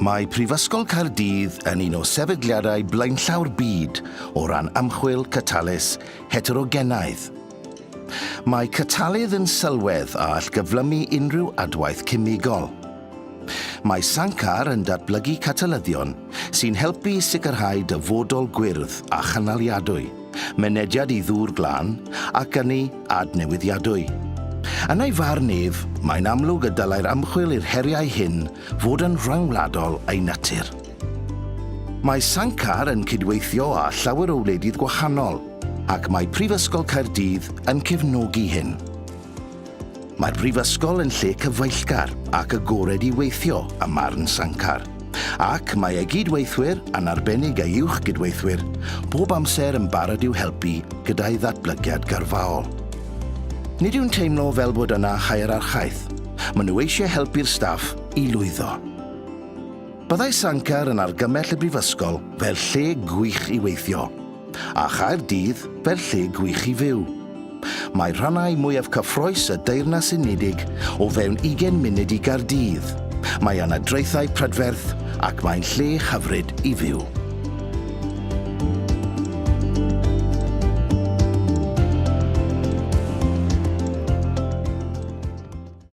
Mae Prifysgol Caerdydd yn un o sefydliadau blaenllaw'r byd o ran ymchwil catalys heterogenaidd. Mae catalydd yn sylwedd a all gyflymu unrhyw adwaith cemegol. Mae Sankar yn datblygu catalyddion sy'n helpu i sicrhau dyfodol gwyrdd a chynaliadwy, mynediad i ddŵr glân ac ynni adnewyddiadwy. Yn ei farn ef, mae'n amlwg y dylai'r ymchwil i'r heriau hyn fod yn rhyngwladol ei natur. Mae Sankar yn cydweithio â llawer o wledydd gwahanol, ac mae Prifysgol Caerdydd yn cefnogi hyn. Mae'r brifysgol yn lle cyfeillgar ac agored i weithio ym marn Sankar, ac mae ei gyd-weithwyr, yn arbennig ei uwch gydweithwyr, bob amser yn barod i'w helpu gyda'i ddatblygiad gyrfaol. Nid yw'n teimlo fel bod yna hierarchaeth, maen nhw eisiau helpu'r staff i lwyddo. Byddai Sankar yn argymell y brifysgol fel lle gwych i weithio, a Chaerdydd fel lle gwych i fyw. Mae rhannau mwyaf cyffrous y Deyrnas Unedig o fewn ugain munud i Gaerdydd. Mae yna draethau prydferth ac mae'n lle hyfryd i fyw.